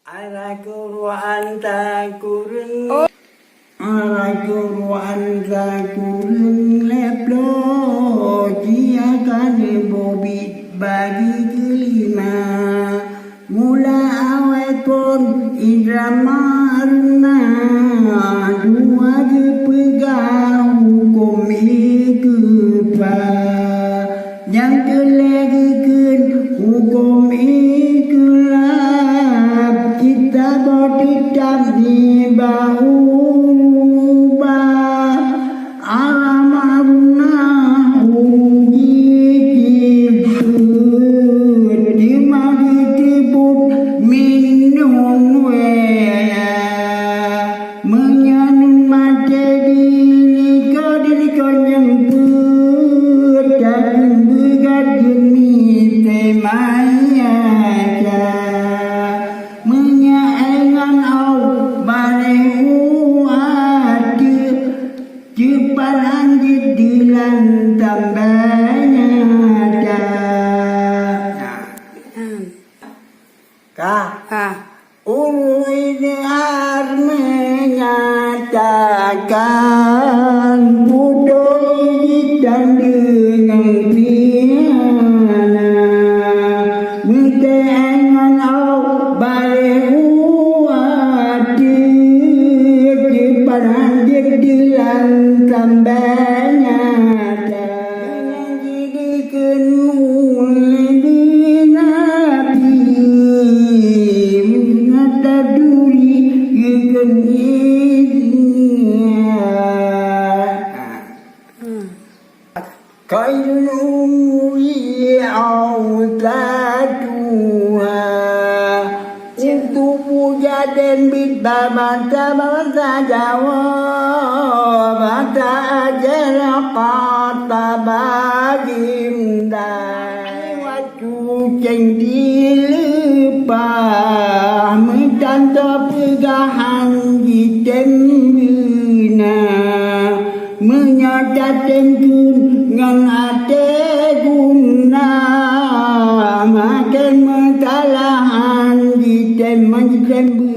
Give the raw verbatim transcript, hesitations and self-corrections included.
Al-Qur'an takureueng. Al-Qur'an takureueng lhèe ploh, jih akan neuboh biet bagi keulima. Mula awai phon Indra Mahruna, dua geupeugah hukôm ikeufa. Nyang keu lhèe geukheun hukôm ikhlaf, cit saboh teutab nibak ubah. Al-Mahruna uji jipeuet, teuma geuteubuet minong wèe. Meunyoe maté di likot, di likot nyang peuet, takheun beugat jeuet miseue manyata. Meunyoe ngon awak bareh u ateueh, ceupat hanjeuet dilan tambah nyata. Ka. Ha. Ureueng izhar menyatakan, putôh ijih dan deungon khianat. Meuteungon awak bareh u ateueh, ceupat hanjeuet dilan tambah nyata. Nyang jidikeue ulèe Nabi, meunyoe taduri geukheun izhar. Khairul umuri awsatuha. Untuk bujaden bit babasa, babasa Jawoe, basa Aceh kota Baginda. Cuceng dileupah, meutanto peugahan jitem beuna. Meunyoe tatem kheun ngon até guna, maken meusalahan jitem, jitem beuna.